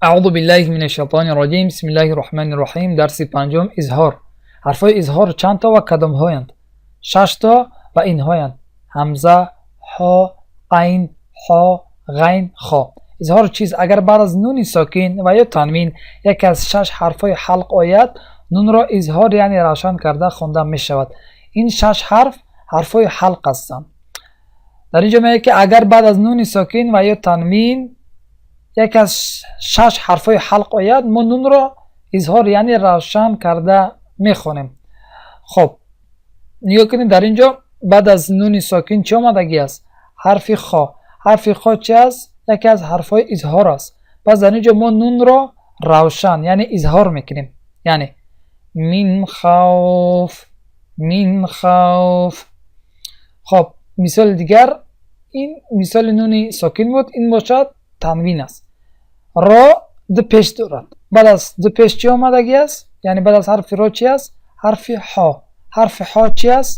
Аъузу биллаҳи минаш шайтони роҷим. Бисмиллаҳи роҳмани роҳим. Дарси панҷум: изҳор. Ҳарфҳои изҳор чанд то ва кадомҳоянд? Шаш то ва инҳоянд: ҳамза, ҳо, айн, ҳо, ғайн, хо. Изҳор чист? Агар баъд аз нуни сокин ва ё танвин яке аз шаш ҳарфҳои ҳалқ ояд, нунро изҳор, яъне равшан карда хонда мешавад. Ин шаш ҳарф ҳарфҳои ҳалқ ҳастанд. Дар ин ҷо мегӯяд, ки агар баъд аз нуни сокин ва ё танвин яке аз шаш ҳарфҳои ҳалқ ояд, мо нунро изҳор, яъне равшан карда мехонем. Хоб, нигоҳ кунед, дар ин ҷо баъд аз нуни сокин чӣ омадагӣ аст? Ҳарфи хо. Ҳарфи хо чи аст? Яке аз ҳарфҳои изҳор аст. Пас дар ин ҷо мо нунро равшан, яъне изҳор мекунем, яъне мин хавф, мин хавф. Хоб, мисоли дигар. Ин мисоли нуни сокин буд, ин бошад танвин аст. Ро ду пеш дорад. Баъд аз ду пеш чӣ омадагӣ аст? Яъне баъд аз ҳарфи ро чи аст? Ҳарфи ҳо. Ҳарфи ҳо чи аст?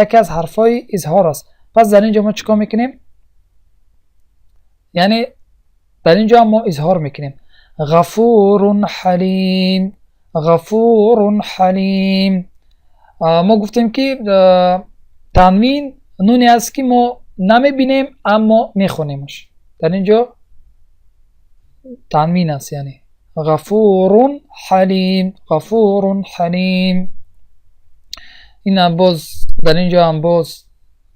Яке аз ҳарфҳои изҳор аст. Пас дар ин ҷо мо чӣ кор мекунем? Яъне дар ин ҷо мо изҳор мекунем: ғафурун ҳалим, ғафурун ҳалим. Мо гуфтем, ки танвин нуне аст, ки мо намебинем, аммо мехонемаш. Дар ин ҷо танвин аст, яъне ғафурун ҳалим, ғафурун ҳалим. Ин боз дар ин ҷо ҳам боз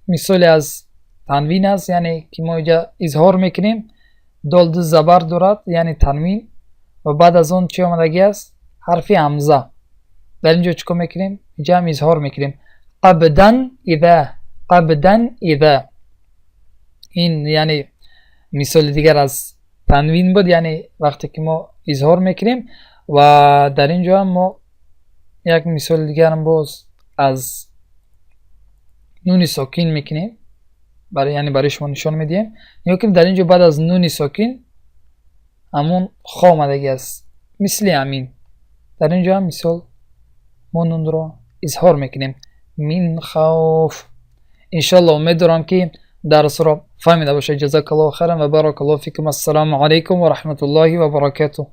мисоле аз танвин аст, яъне ки мо инҷа изҳор мекунем. Дол ду забар дорад, яъне танвин, ва баъд аз он чӣ омадагӣ аст? Ҳарфи ҳамза. Дар ин ҷо чӣ кор мекунем? Инҷа ҳам изҳор мекунем: абдан иза, абдан иза. Ин яъне мисоли дигар аз танвин буд, яъне вақте ки мо изҳор мекунем. Ва дар ин ҷо ҳам мо як мисоли дигарам боз аз нуни сокин мекунем, яъне барои шумо нишон медиҳем. Нигоҳ кунед, дар ин ҷо баъд аз нуни сокин ҳамон хо омадагӣ аст. Мисли ҳамин дар ин ҷо ҳам мисол мо нунро изҳор мекунем: мин хавф. Иншоалло, умед дорам, ки дарсро фаҳмида бошед. Ҷазакаллоҳу хайран ва баракаллоҳу фикум. Ассалому алайкум ва раҳматуллоҳи ва баракатуҳ.